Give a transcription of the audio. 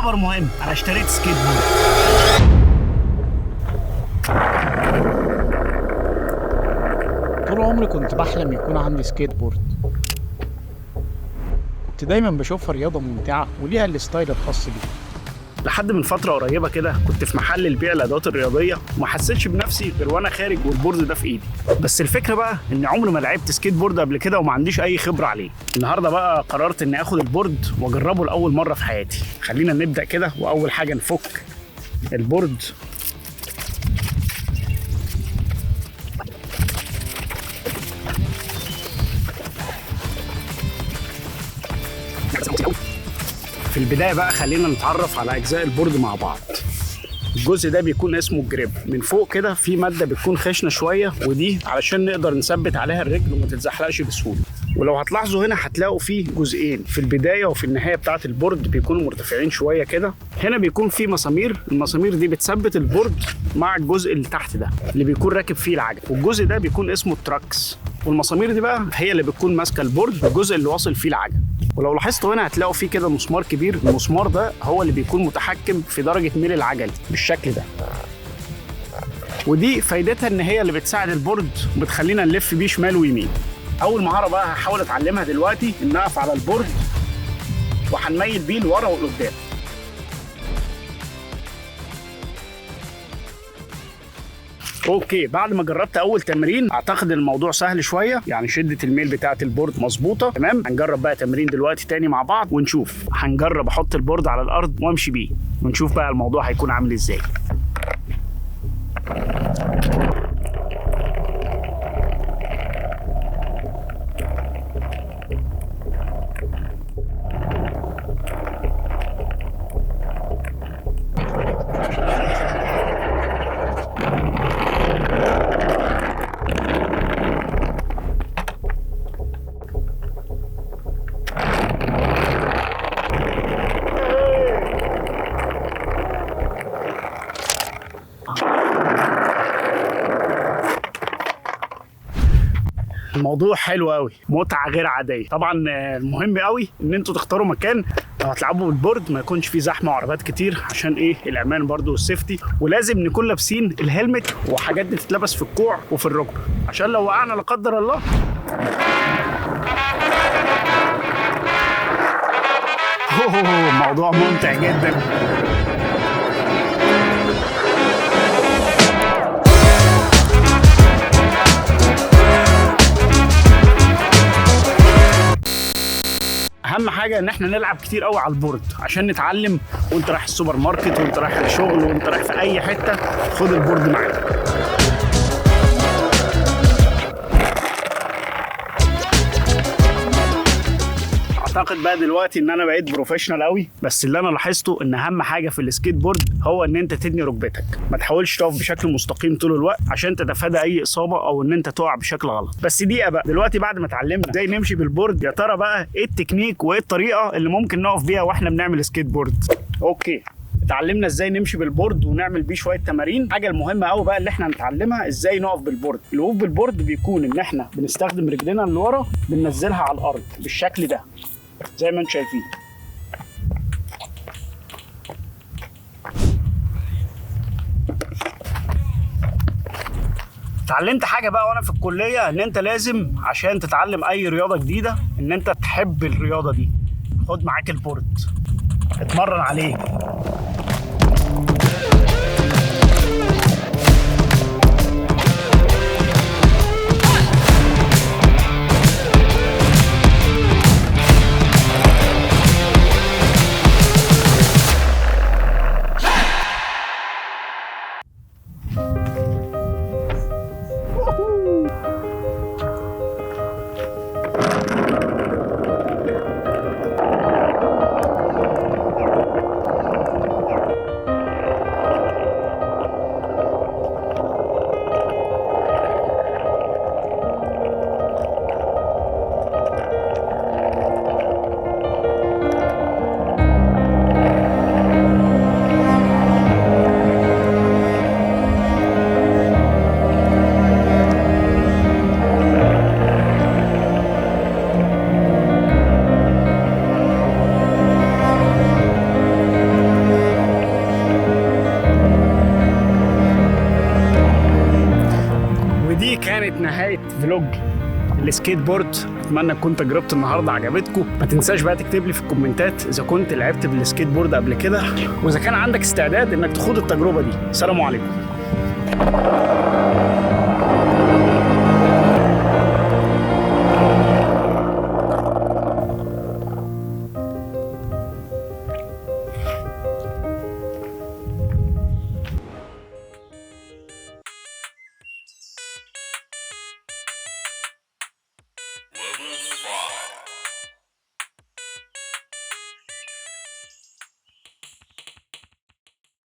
خبر مهم، انا اشتريت سكيت بورد. طول عمري كنت بحلم يكون عندي سكيت بورد. كنت دايما بشوفها رياضة ممتعة وليها ال style الخاص بيها. لحد من فترة قريبه كده كنت في محل لبيع الادوات الرياضية وما حسيتش بنفسي غير وانا خارج وال board ده في ايدي. بس الفكرة بقى ان عمري ما لعبت سكيت بورد قبل كده وما عنديش اي خبره عليه. النهارده بقى قررت اني اخد ال board واجربه لاول مرة في حياتي. خلينا نبدا كده، واول حاجة نفك ال board. في البداية بقى خلينا نتعرف على أجزاء ال board مع بعض. الجزء ده بيكون اسمه ال grip. من فوق كده في مادة بتكون خشنة شوية، ودي علشان نقدر نثبت عليها الرجل وما تتزحلقش بسهولة. ولو هتلاحظوا هنا هتلاقوا فيه جزئين في البداية وفي النهاية بتاعة ال board بيكونوا مرتفعين شوية كده. هنا بيكون فيه مسامير، المسامير دي بتثبت ال board مع الجزء اللي تحت ده اللي بيكون راكب فيه العجل، والجزء ده بيكون اسمه ال trucks. والمسامير دي بقى هي اللي بتكون ماسكه ال board الجزء اللي واصل فيه العجل. ولو لاحظتوا هنا هتلاقوا فيه كده مسمار كبير، المسمار ده هو اللي بيكون متحكم في درجه ميل العجل بالشكل ده. ودي فايدتها ان هي اللي بتساعد ال board وبتخلينا نلف بيه شمال ويمين. اول مهارة بقى هحاول اتعلمها دلوقتي ان اقف على ال board وهنميل بيه لورا ولقدام. okay، بعد ما جربت اول تمرين اعتقد الموضوع سهل شوية، يعني شده الميل بتاعه ال board مظبوطة تمام. هنجرب بقى تمرين دلوقتي تاني مع بعض ونشوف. هنجرب احط ال board على الارض وامشي بيه ونشوف بقى الموضوع هيكون عامل ازاي. الموضوع حلو قوي، متعه غير عادية. طبعا المهم قوي ان انتوا تختاروا مكان لو هتلعبوا بال board ما يكونش فيه زحمة وعربيات كتير، عشان ايه؟ الامان برضو وال safety. ولازم نكون لابسين ال helmet وحاجات بتتلبس في الكوع وفي الركبة عشان لو وقعنا لا قدر الله. الموضوع ممتع جدا. اهم حاجة ان احنا نلعب كتير قوي على ال board عشان نتعلم. وانت رايح السوبر ماركت وانت رايح الشغل وانت رايح في اي حتة خد ال board معاك. اعتقد بقى دلوقتي ان انا بقيت professional قوي. بس اللي انا لاحظته ان اهم حاجة في السكيت بورد هو ان انت تدني ركبتك، ما تحاولش تقف بشكل مستقيم طول الوقت عشان تتفادى اي اصابه او ان انت تقع بشكل غلط. بس دقيقة بقى دلوقتي بعد ما اتعلمنا ازاي نمشي بال board، يا ترى بقى ايه التكنيك وايه الطريقة اللي ممكن نقف بيها واحنا بنعمل skateboard؟ okay، اتعلمنا ازاي نمشي بال board ونعمل بيه شوية تمارين. الحاجة المهمة قوي بقى اللي احنا هنتعلمها ازاي نقف بال board. الوقوف بال board بيكون ان احنا بنستخدم رجلنا اللي ورا بننزلها على الارض بالشكل ده زي ما انتم شايفين. اتعلمت حاجة بقى وانا في الكلية، ان انت لازم عشان تتعلم اي رياضة جديدة ان انت تحب الرياضة دي. خد معاك ال board اتمرن عليه. كانت نهاية vlog ال skateboard. اتمنى تكون تجربه النهارده عجبتكم. ما تنساش بقى تكتب لي في الكومنتات اذا كنت لعبت بالسكيت بورد قبل كده، واذا كان عندك استعداد انك تخوض التجربة دي. سلام عليكم.